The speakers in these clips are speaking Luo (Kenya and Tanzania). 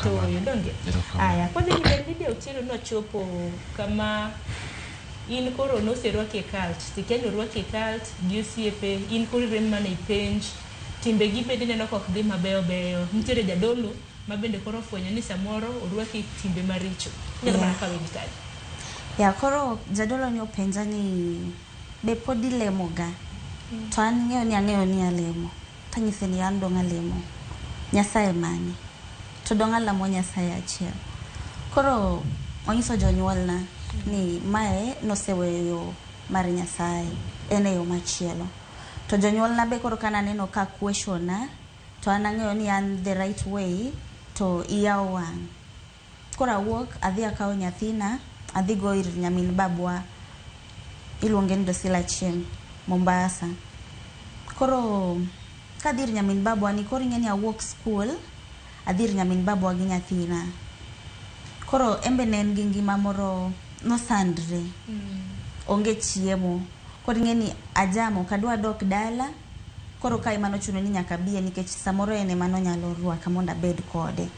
Toyo, donge? Erokamano. Aya, kwadhi nyime Lydia Otieno nochopo kama in koro noserwaki e cult, tikia ni orwaki e cult gi osiepe, in koro irem mana e penj, timbegi bende ineno ka ok dhi mabeyo beyo. Nitiere jadolo ma bende koro ofwenyo ni samoro orwaki e timbe maricho. Inyalo mana kawe gi kanyo. Ya koro jadolo ni openja ni be pod ilemo ga? To an ng'eyo ni ang'eyo ni alemo. Tanyise ni an dong' alemo. Nyasaye mane? To dong' alamo Nyasaye achiel. Koro onyiso jonyuolna ni mae noseweyo yo mar Nyasaye, en e yo machielo. To jonyuolna be koro ka naneno ka questiona, to an ang'eyo ni an the right way to iya owang'. Koro awuok adhi akawo nyathina adhi go ir nyamin babwa iluonge ni Dosila Achieng' Mombasa. Koro kadhi ir nyamin babwa ni koro ing'e ni awuok skul adhi ir nyamin babwa gi nyathina. Koro en be ne en gi ngima moro nosandre. Onge chiemo. Koro ing'e ni ajam ok adwa dok dala. Koro kae ema nochuno ni nyaka abiye nikech samoro en ema nonyalo rwaka mondo abed kode.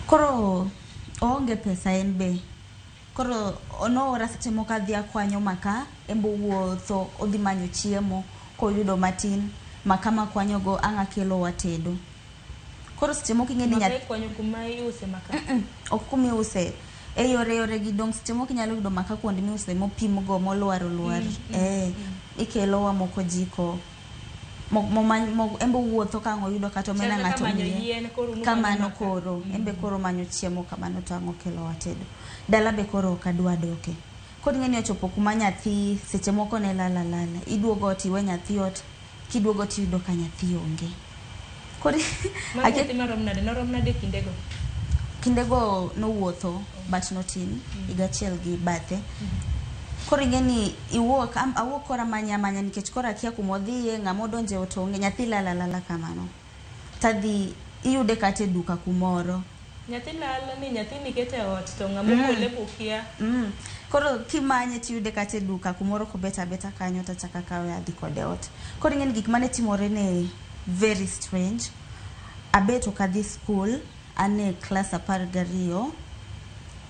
Koro oonge pesa en be. Koro noora seche moko adhi akwanyo maka, en be owuotho odhi manyo chiemo koyudo matin, maka makwanyo go ang' akelo watedo. Koro seche moko ing'e ni Maka nyathi ikwanyo kuma iuse maka? Ok kuma iuse. E yore yore gi dong' seche moko inyalo yudo maka kuonde miuse mopim go molwar olwar. Eh, ikelo wamoko jiko. En be owuotho ka ang' oyudo kata omena Chal kaka ng'ato manyo miye. yien koro unumanyo Kamano maka. koro. En be koro omanyo chiemo kamano to ang' okelo watedo. Dala be koro ok adwa doke. Koro ing'e ni ochopo kuma nyathi seche moko ne lal alala. Iduogo ot iwe nyathi ot, kiduogo tiyudo ka nyathi onge. Koro Mano akia nyathi marom nade? Norom nade kindego? Kindego nowuotho but notin, higa achiel gi bathe. Koro ing'e ni iwuok, awuok koro amanye amanya nikech koro akia kuma odhiye, ng'ama odonje ot onge, nyathi lal alala kamano. Tadhi iyude kata e duka kumoro. Nyathi lal ni nyathi nikete e ot to ng'ama ogole be okia. Koro kimanye tiyude kata e duka kumoro kobet abeta kanyo tachako akawe adhi kode ot. Koro ing'e ni gik mane timore ne very strange. Abet ok adhi school, an e class 12.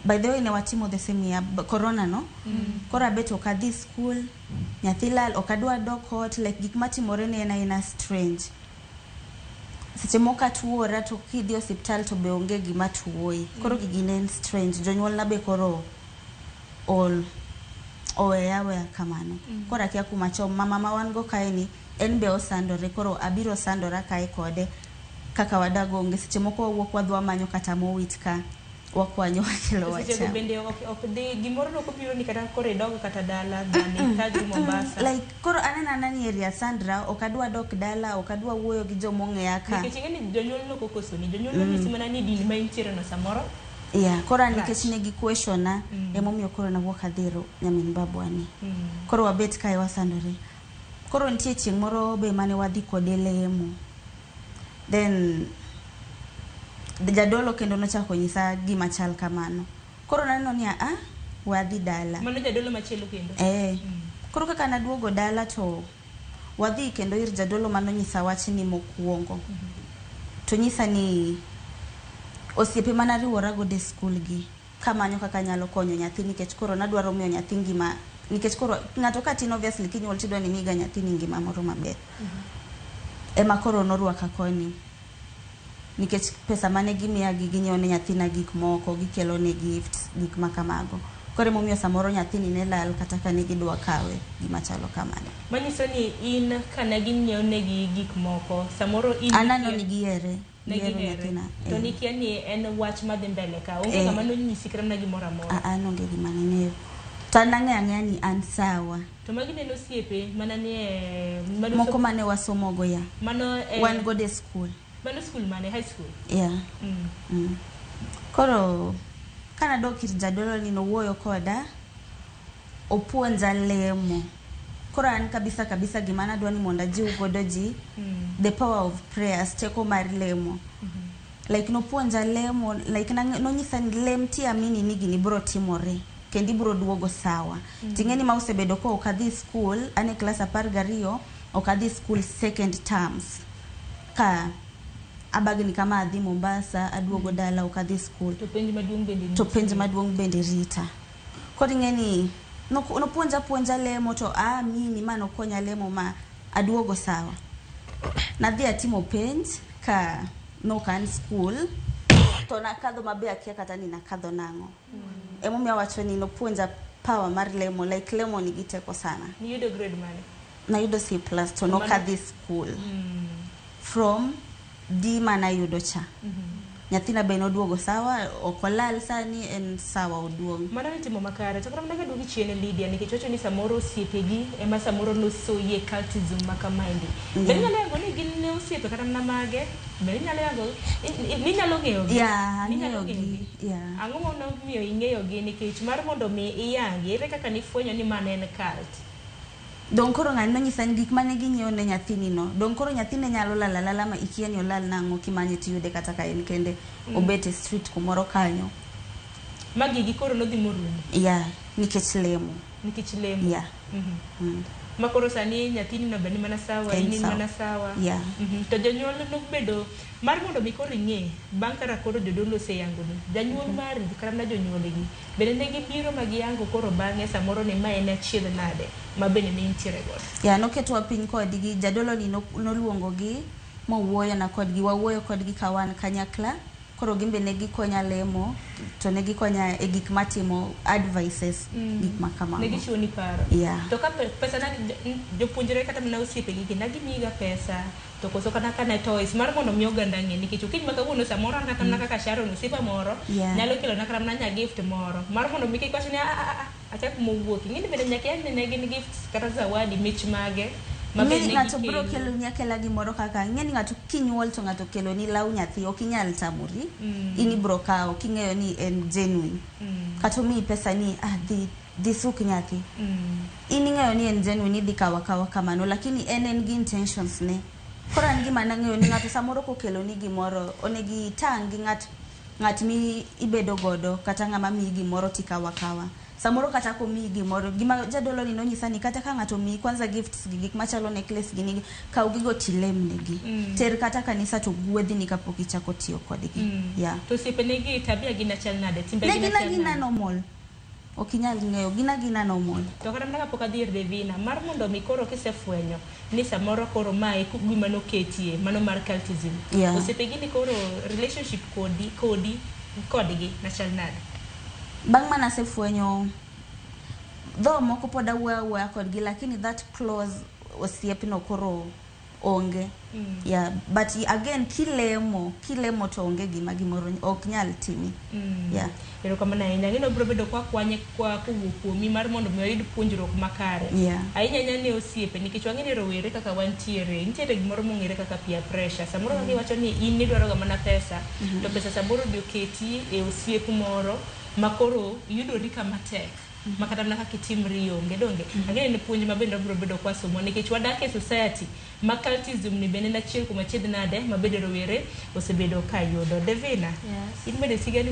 By the way ne watimo the same year, corona no. Koro abet ok adhi school, nyathi lal, ok adwa dok ot, like gik matimore ne en aena strange. Seche moko atuora to kidhi osiptal to be onge gima tuoyi. Koro gigi ne en strange. Jonyuolna be koro ol oweya aweya kamano. Koro akia kuma chom. Mama ma wan go kae ni en be osandore koro abiro sandora kae kode kaka wadag onge. Seche moko wawuok wadhi wamanyo kata mowit ka wakwanyo wakelo To sechego wachamo. bende ok dhi gimoro nok obiro ni kata koro idog kata dala than ithagri Mombasa. Like koro aneno anena ni area Sandra ok adwa dok dala ok adwa wuoyo gi jomong'eya ka. Nikech ing'e ni jonyuol nok okosoni. Jonyuol nonyisi mana ni din ma intiere no samoro Yeah, koro an rach. nikech ne gi questiona emomiyo koro nawuok adhi ir nyamin babwa ni. Koro wabet kae wasandore. Koro nitie chieng' moro be mane wadhi kode lemo. Then jadolo kendo nochako nyisa gima chal kamano. Koro naneno ni a we adhi dala. Mano jadolo machielo kendo. Eh. Koro kaka naduogo dala to wadhi kendo ir jadolo manonyisa wachni mokwongo. To nyisa ni osiepe manariwora godo e skul gi kamanyo kaka anyalo konyo nyathi nikech koro nadwaro miyo nyathi ngima nikech koro ng'ato ka tin obviously kinyuol tidwa ni imiga nyathini ngima moro maber. Ema koro norwaka koni nikech pesa mane gimiya gi ginyiewo ne nyathina gik moko, gikelo ne gifts, gik ma kamago. Koro emomiyo samoro nyathini ne lal kata ka ne gidwa kawe, gima chalo kamano. Manyiso ni in kane ginyiewo negi gik moko, samoro in An aneno ni gihere, ne gihero gihere. nyathina. To Eh. nikia ni en wach madhi mbele ka. Onge Eh. ng'ama nonyisi kata mana gimoro amora. An onge gima nang'eyo. To an nang'eyo ang'eya ni an sawa. To magi neno osiepe mana ni e mano Moko mane wasomogo ya. Mano e Wan godo e school. Mano school mane? High school? Yeah. Koro kanadok ir jadolo ni nowuoyo koda, opuonja lemo. Koro an kabisa kabisa gima nadwa ni mondo ajiw godo ji, the power of prayers, teko mar lemo. Like nopuonja lemo, like nonyisa ni lem ti amini ni gini biro timore. Kendo ibiro duogo sawa. Ting'e ni ma osebedo ka ok adhi school, an e class 12, ok adhi school second terms. Ka Abagni kama adhi Mombasa, aduogo dala ok adhi skul. To penj maduong' bende To penj nitie. maduong' bende rita. Koro ing'e ni nopuonja puonja lemo to aamini ma nokonya lemo ma aduogo sawa. Nadhi atimo penj ka nok an skul to nakadho mabe akia kata ni nakadho nang'o. Emomiyo awacho ni nopuonja power mar lemo, like lemo nigi teko sana. Niyudo grade mane? Nayudo C plus to nok adhi skul. From D manayudo cha. Nyathina be noduogo sawa, ok olal sani en sawa oduong'. Mano nitimo makare. To kata mana kaduogi chien Lydia, nikech wacho ni samoro osiepegi ema samoro nosoyi e cultism ma kamaendi. Be inyalo yango ni gin ne osiepe kata mana mage? Be inyalo yango, ninyalo ng'eyo gi? Yeah, Ninyalo ang'eyo ng'eyo gi. gi? Yeah. Ang'o momiyo ing'eyo gi nikech mar mondo mi iyangi, ere kaka nifwenyo ni mano en cult? Dong koro ng'ani nonyisa ni gik mane ginyiewo ne nyathini no. Dong koro nyathine nyalo lal alala ma ikia ni olal nang'o kimanye tiyude kata ka en kende obet e street kumoro kanyo. Ma gigi koro nodhi morumo Yeah, nikech lemo. nikech lemo. Yeah. Ma koro sani nyathini no be ni mana sawa, En in in sawa. mana sawa. Yeah. To jonyuol nobedo mar mondo mi koro ing'e bang' kara koro jodolo oseyangoni. Janyuol mari kata mana jonyuolgi bende ne gibiro ma giyango koro bang'e samoro ni ma en achiedh nade ma bende ne intiere godo. Yeah, noketwa piny kodgi, jadolo ni noluongogi mowuoyo na kodgi, wawuoyo kodgi ka wan kanyakla. Koro gin be ne gikonya lemo to ne gikonya e gik matimo advices, gik ma Ne kamago. gichiwo ni paro. Yeah. To ka pesa na jopuonjre kata mana osiepegi gi ne gimiyiga pesa to koso kata ka ne toys mar mondo mi oganda ng'e nikech okinyi ma kawuono samoro an kata mana kaka Sharon osiepa moro Yeah. nyalo kelona kata mana nya gift moro mar mondo mi kik wach ni achak mowuok ing'e ni bende nyaka iyang ni ne gin gifts kata zawadi mich mage ma Ing'e bende ni ne ng'ato biro gikelo. keloni akela gimoro kaka ing'e ni ng'ato kinyuol to ng'ato keloni law nyathi ok inyal tamori. In ibro kawo king'eyo ni en genuine. Kata omiyi pesa ni dhi suk nyathi. In ing'eyo ni en genuine idhi kawo akawa kamano lakini en gi intentions ne. Koro an gima nang'eyo ni ng'ato samoro kokeloni gimoro onego itang' gi ng'at mi ibedo godo kata ng'ama miyi gimoro tikawo akawa. Samoro kata komiyi gimoro gima jadolo ni nonyisa ni kata ka ng'ato omiyi kwanza gifts gi gik machalo necklace gini kaw gigo tilemnegi. Ter kata kanisa to gwedhni kapok ichako tiyo kodgi. Yeah. To osiepene gi tabia gi ne chal nade? Timbe Ne gi ne gin chal agina nade? normal. Ok inyal ng'eyo, gin agina normal. To kata mana kapok adhi ir Devina, mar mondo mi koro kisefwenyo ni samoro koro mae gima noketie, mano mar cultism. Yeah. Osiepegi ni koro relationship kodi kodgi nachal nade? Bang' mana asefwenyo dho moko pod awuoyo awuoya kodgi lakini that close osiepno koro onge. Yeah, but again kilemo to onge gima gimoro ok nyal timi. Yeah. Erokamano ahinya. Ang'e ni wabiro bedo kwa kwanye kwa kowuok kuomi mar mondo mi wayud puonjruok makare. Yeah. Ahinya ahinya ne osiepe nikech wang'e ni rowere kaka wantiere, nitiere gimoro mong'ere kaka peer pressure. Samoro kaka iwacho ni in idwaro ga mana pesa, to pesa samoro odhi oketi e osiep moro ma koro yudori kama tek. Ma kata mana kaka itimri onge donge. Ang'e ni puonj ma bende wabiro bedo kwa somo nikech wadak e society ma cultism ni bende en achiel kuom achiedh nade ma bende rowere osebedo ka yudo. Devina, Yes. in bende sigani